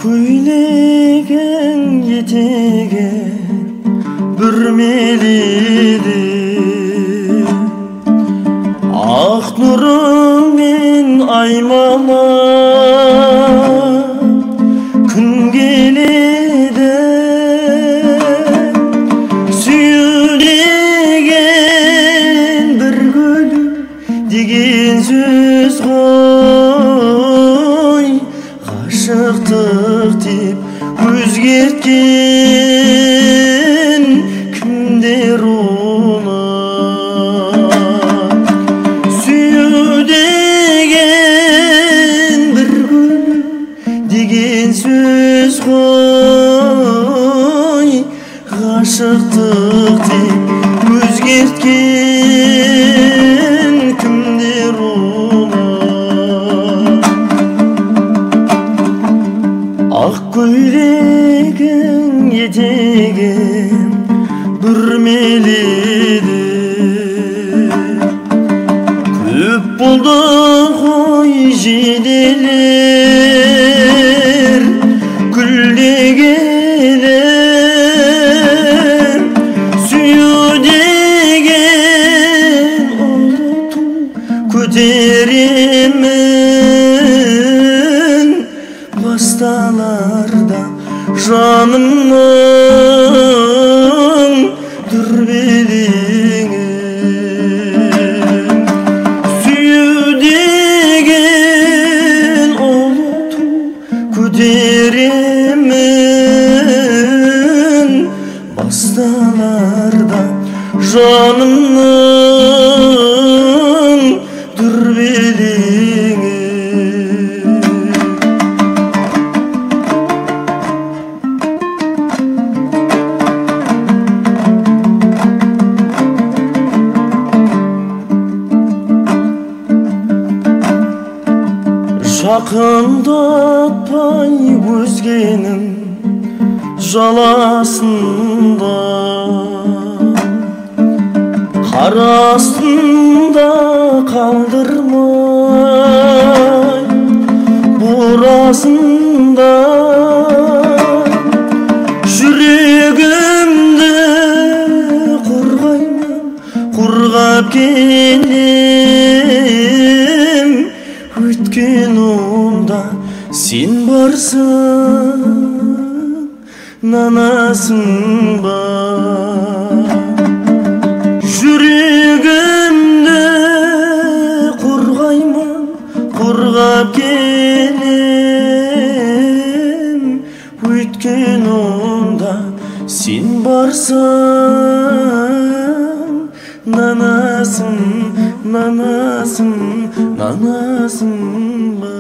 көйлегің етегін бүрмеледі. Ақ нұрыңмен аймалап күн келеді. Сүю деген бір гүл деген сөз ғой, ғашықтық деп өзгерткен кімдер оны? Сүю деген бір гүл деген сөз ғой, ғашықтық деп өзгерткен кімдер оны? Ақ көйлегің етегін бүрмеледі. Көп болды ғой жиделер гүлдегені. Сүю деген ұлы ту көтеремін, басталарда жанымның дүрбелеңі. Сүю деген ұлы ту көтеремін, басталарда жанымның дүрбелеңі. Жақындатпай өзгенің жаласында, қар астында қалдырмай борасында. Жүрегімді қорғаймын, қорғап келем, өткен онда сен барсың, нанасың ба? Жүрегімді қорғаймын, қорғап келем, өткен онда сен барсың, нанасың, нанасың, нанасың ба?